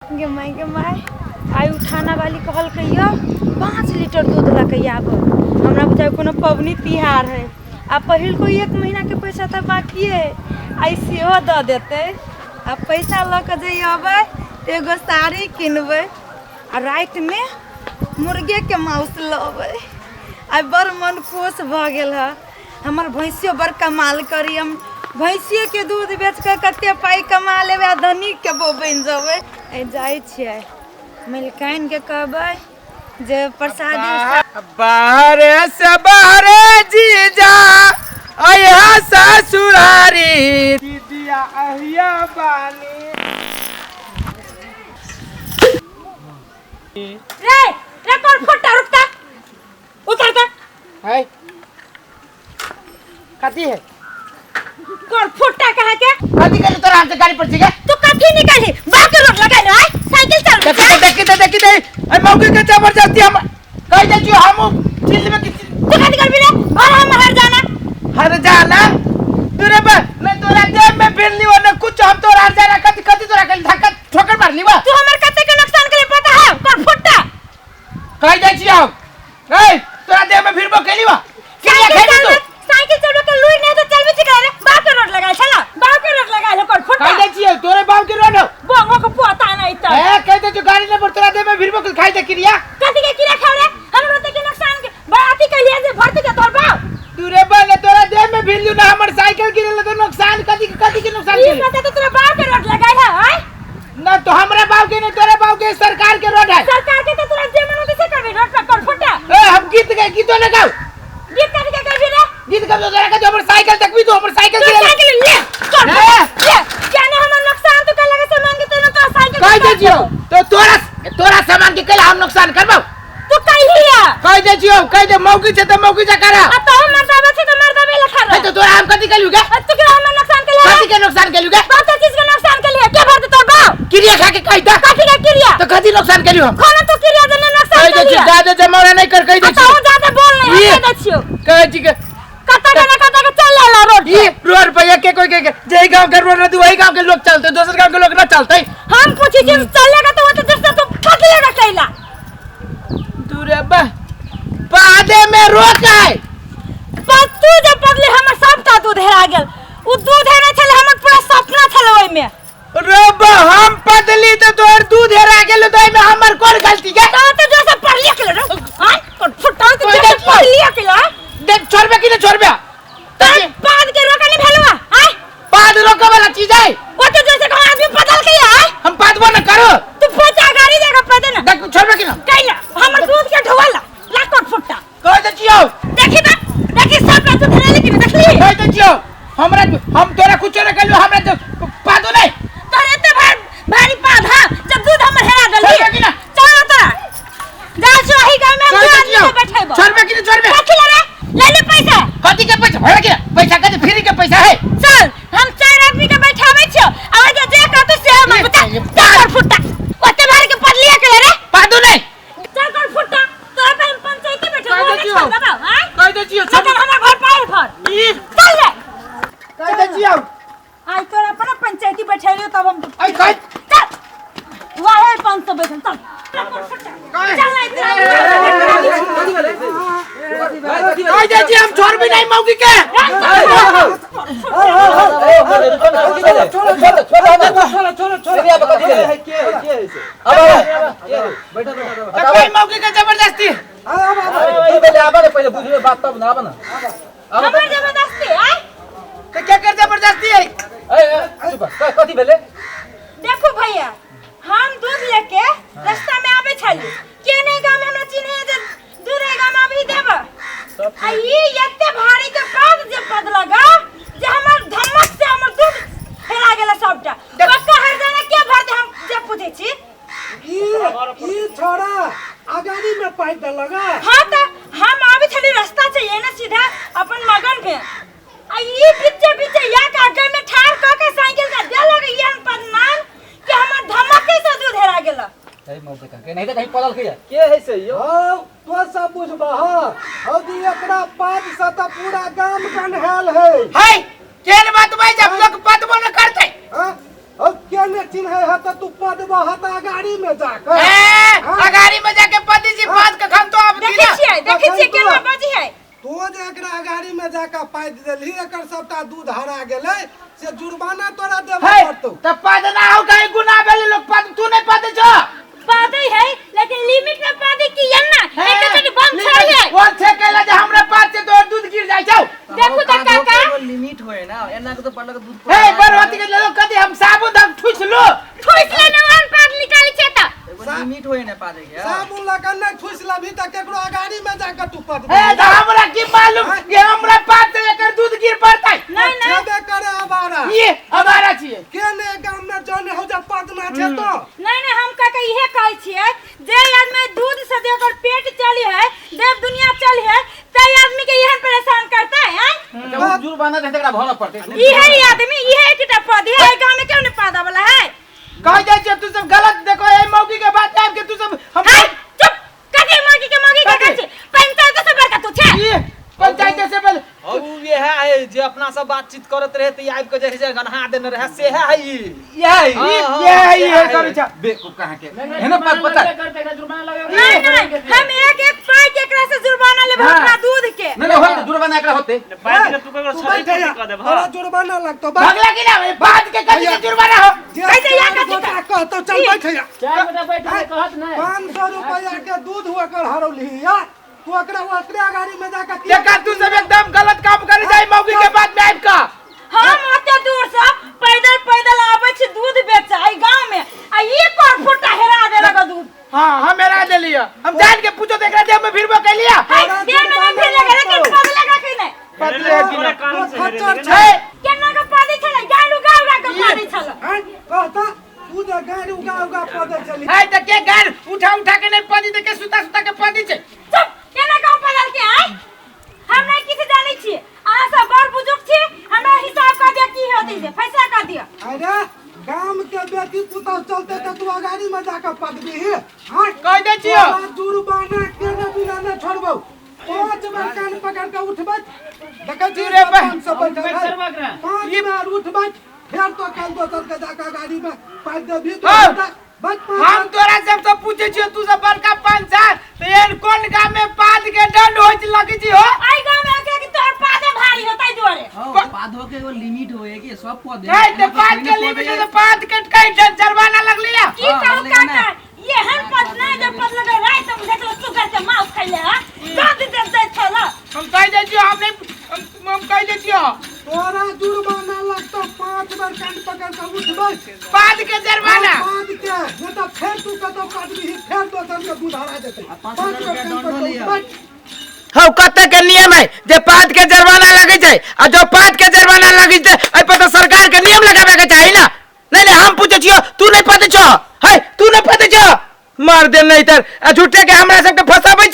गे माय, गे माय, आइ उठाना वाली कहलकै यऽ 5 लीटर दूध लऽ के आबऽ। हमरा बुझाइ कोनो पबनी तिहार है आ पहिल को 1 महीना के पैसा तऽ बाकिए है, आइ सेहो दऽ देतै। आ पैसा लऽ के जे अबै तऽ एगो साड़ी किनबै आ रातिमे मुर्गेके माउस लबै। आइ बड़ मन खुश भऽ गेल हँ। हमर भैंसियो बड़ कमाल करी, हम भैंसिएके दूध बेच कऽ कते पाइ कमा लेबै आ धनिकके बहू बनि जेबै। आइ जाइ छियै मलिकानिके कहबै जे प्रसादी। बाहरे से बाहरे जीजा अइहा ससुरारी, दीदिया अहिया बानी। रे रे, कौन फुट्टा रुकता उतर का है कथी है? कौन फुट्टा कहा के? कथी कहली तोरा हमसे गाड़ी पर छिके? तू कथी निकाली बाके रोड लगाई रे साइकिल चल। देखी दे, देखी दे, देखी दे, ए मौके के जबरदस्ती हम कह दे छी हम चीज में किसी। तू कथी करबी रे? और हम हर जाना हर जाना तूरे पर न तोरा जेब में फिर लीवा न कुछ, हम तोरा हर जाना। कथी कथी तोरा कल धक्का ठोकर मार लीवा? तू हमर कते के नुकसान के लिए पता है कौन फुट्टा? कह दे छी हम, ए तोरा देह में फिरबो केली बा क्रिया साइकिल खेली तू? चलबे, साइकिल चलबे के लुई नहीं तो चलबे छी रे। बाप के रोड लगाई छला, बाप के रोड लगाई कौन फुट्टा? कह दे छी तोरे बाप के रोड हो। बोंगो को पोता नहीं तो। ए कह दे छी गाड़ी ले पर तोरा देह में फिरबो के खाई दे क्रिया। कथी के क्रिया खाव रे? हमरो ते के नुकसान के बाती के लिए जे भर्ती के तोर बाप। तूरे बने तोरा देह में फिरलू ना हमर साइकिल गिरल तो नुकसान कथी के, कथी के नुकसान ई केली? पता तो तोरा बाप के रोड लगाई है। आय ना तो हमरा बाप के नहीं, तोरे बाप के, सरकार के रोड है। सरकार के तो तोरा जे मन होते से करबे रोड पर कौन फुट्टा? ए हम गीत गाए, गीतो ना गाओ। गीत कथी के करबी रे? गीत गाओ तोरा के हमर साइकिल देखबी तो हमर साइकिल तू गिरल। साइकिल ले चल। ए! ले क्या ना हमर नुकसान तो कर लगे सामान के तेनो तो साइकिल कह दे छियो तो तोरा तोरा सामान के कल हम नुकसान करबो? तू कहिया कह दे छियो, कह दे मौकी छे त मौकी जा करा। आ तो हम मर्दाबे छे तो मर्दाबे लखा रे। ए तो तोरा हम कथी कहलु गे? आ तू के हमर नुकसान के लिए? कथी के नुकसान कहलु गे? बहुत चीज के नुकसान के लिए के भर दे तोर बाप? क्रिया खा के कह दे। कथी के क्रिया? तो कथी नुकसान कहलु हम? खाना तो क्रिया देने नुकसान कह दे के छियो लिए। ज्यादा जमाना नहीं कर, कह दे आ तो छियो। हम ज्यादा बोल नहीं, ये। हम कह दे छियो। कह छी के कता के ना कता के चल ला रोड ई रोड पर के कोई के जे गांव के रोड रहती वही गांव के लोग चलते, दोसर गांव के लोग ना चलते। हम पूछी छी चलेगा तो वो तो जैसे तू पकड़ेगा कैला। दूरे बा पादे में रोक है। पर तू जब पकड़ले हमर सबटा दूध हेरा गेल। उ दूध हेरा छले हमर पूरा सपना छले ओइ में। रे बा हम पदली तो तोर दूध हेरा गेल तो एमे हमर कोन गलती के? तो तो जैसे पढ़ लिया के रे हां पर फुटा तो कोई जैसे देखियो। पढ़ लिया के ला। देख छोड़बे कि नहीं छोड़बे? तो पाद के रोका नहीं भेलवा आय? पाद रोके वाला चीज है। वो तो जैसे कहूं आदमी बदल के आय। हम पादबो न करो। तू पोचा गाड़ी जगह पे दे ना। देख छोड़बे कि ना? कैला हमर दूध के ढोवाला लाकड़ फुटा। कह दे छियो। देखी त देखी सब का दूध हेरा लेकिन देखली। कह दे छियो हमरा हम तोरा कुछ न कहलु, हमरा तो पादो नहीं। तोरे एते भारी पाद हा जब दूध हमर हेरा गेल। छोड़बे कि ना? चल तोरा जा छो एही गांव में हम कह दे आदमी छियो के बैठेबो। छोड़बे कि ना छोड़बे? कथी ले रे? ले ले पैसा। कथी के पैसा? भरे के पैसा कथी फ्री के पैसा है? चल हम 4 आदमी के बैठाबै छियो आ ओइ जे जे कहतै से हम ये बता। ये चल कर फुट्टा ओते भारी के पढ़ लिया के ले रे। पादो नहीं। चल कर फुट्टा तोरा पे हम पंचायती बैठे कह दे वो छियो। छोड़ देबो आय। कह दे छियो। चल हमर घर पाए घर। ई चल ले। कह दे छियो। आइ तोरा पर पंचायती बैठेलियो तब हम आई कह चल वाहे 500 बैठल चल। चल नहीं कह दे छियो हम छोड़बे नहीं मौकी के। तो कोई मौकी के जबरदस्ती हमर जबरदस्ती आय। तो क्या कर जबरदस्ती है? देखो भैया हम दूध लेके रास्ता में आबे छली के नहीं गांव में हमरा चिन्हे जे दूध है गांव में अभी देब आ ई एते भारी के पाद जे पद लगा जे हमर धमक से हमर दूध हेरा गेल सबटा। पक्का हर जाना के भर दे हम जे पूछे छी। ई ई छोड़ा आगाड़ी में पाइप देलक। हां त हम आबे छली रास्ता से ये ना सीधा अपन मगन में आ ई बीचे बीचे या के आगे में ठाड़ क के साइकिल का दे लगे ये हम पदनाम कि हमर धमके से दूध हेरा गेल। के है से यो? हौ तो सब बुझबह हौ दी एकरा पाद से त पूरा गाम गन्हायल है। है केन बात भाई जब लोग पदबो न करते। हाँ? अब के ने चिन्है है त तू पदबा ह त अगाड़ी में जाकर। ए, अगाड़ी में जाके पति जी पाद के खन तो अब देखै छियै, देखै छियै केना बजी है। तू जे एकरा अगाड़ी में जाकर पाइद देलही, एकर सबटा दूध हरा गेलै, से जुर्माना तोरा देबऽ है पड़तौ। त पद ना हो कहीं गुना भेलै लोग पद तू नहीं पद छो। पादै है लेकिन लिमिट में पादै की यन्ना एक तनी बम छोड़ है। कौन छे कहला जे हमरा पास से तोर दूध गिर जाय छौ। देखू त काका एगो लिमिट होए ना, एना के तो पड़लक दूध। हे बरवती के लोग कदी हम साबुन धक ठुस लो। ठुस लेने वन पाद निकाली छे त एगो लिमिट होए ना पादे के। साबुन लगा नहीं ठुस लभी त केकरो अगाड़ी में जाकर तू पद। हे त हमरा की मालूम कि हमरा पास से एकर दूध गिर पड़तै। नहीं नहीं छेबे करे अबारा। ये अबारा छिए। के ने गाम में जन हो जा पदना छे तो। नहीं नहीं, हम काका इहे कहै छियै जे आदमी दूध से जे ओकर पेट चली है, देव दुनिया चली है, तै आदमी के एहन परेशान करता है हैं? अच्छा, उ जुर्माना देते एकरा भरऽ पड़तै। इहे आदमी इहे एकटा पद है गांव में, क्यों नहीं पादा वाला है? कह जाइ छियै तू सब गलत। देखो ए मौगी के बात आबि के तू सब हम हाय चुप, कथी मौगी के मौगी के कथी? कहै छी? पंचायत से बड़का तू छे। ये पंचायत से पहले और उ ये है जे अपना सब बातचीत करत रहे त आबि के जे है जे गन्हा देने रहे से है ई। ये है हाँ, ये है से ये है। करै छ। बेवकूफ कहाँ के हेने पद पता। नहीं नहीं, हम एक एक पाई के एकरा से जुर्माना लेबै अपना दूध के। नहीं नहीं, होते जुर्माना एकरा होते। तू बैठ जा, तोरा जुर्माना लगतो बस। भगला की ना ए बात के कथी के जुर्माना हो? जे कैसे या चार कथी गोटा का? कहतो चल बैठ जा। चार गोटा बैठ के कहत नहीं। 500 रुपया के दूध ओकर हरौली या तू ओकरा ओकरे अगाड़ी में जाकर देखा तू सब एकदम गलत काम करे जाई मौगी के बात में आबि का। हम ओते दूर से पैदल पैदल आबै छी दूध बेचे एहि गांव में आ ई पर फुटा हेरा देलक दूध। हां हम हेरा देलिए, हम जान के पूछो देख रहे हम फिरबो कैलिया। हाय देह में नहीं फिर लगे लेकिन पद लगा कि नहीं? पतले कि ना खच्चर छै। केना के पादी छलै गाय उगा उगा के पादी छलै। हैं कहता तू जे गाड़ी उगा उगा पदे चली है त के गार उठा उठा के नहीं पदी त के सुता सुता के पदी छै। चुप, केना गांव पदल के आय? हम नहीं किछु जानै छी, अहाँ सब बड़ बुजुर्ग छी, हमरा हिसाब कर दिया की होतै से फैसला कर दिया। अरे गाम के बेटी पुतहु चलते त तू अगाड़ी में जाकर पदबी हां? कह दे छियो। तोरा जुर्माना केने बिना न छोड़बौ। 5 बार कान पकड़ के उठबै देखै छी रे बा। पाँच सौ बैठल है। 5 बार उठबै फेर तो कल दोसर के जाकर गाड़ी में पाइ देबी तो हाँ। बच पाँच। हम तोरा सब से पूछे छियो तू सब बड़का पंचायत त एहन कोन गाम में पाद के दंड होय छै लगै छी हो? एहि गांव में के कि तोहर पादे भारी होतै दुआरे। हां, पादो के एगो लिमिट होए कि सब पौधे। है त पाद के लिमिट है त पाद के कई जुर्माना लगली या। की हाँ, कहू लगलै ना। काका, एहन पद नहीं जे पद लगे राति में बुझै छलै सुगर के मांस खैले हँ दर्द दे दै छल। हम कह दे छियो हम नहीं हम कह दे छियो। तोरा जुर्माना लगतो 5 बार कान पकड़ के उठबै पाद के जुर्माना। पाद के नहीं तो फेर तू कतौ पदबी फेर दोसर के दूध हरा देतै। 5 5 हजार बार रुपया कान दंडो पकड़ के लिया। उठबै। हौ कते के नियम है जे पाद के जुर्माना लगै छै आ जो पाद के जुर्माना लगै छै एहि पर त सरकार के नियम लगाबे के चाही ना। नहीं नहीं, हम पूछे छियो तू नहीं पते छो है तू नहीं पते छो मार दे नहीं तर आ झूठे के हमरा सबके फसाबै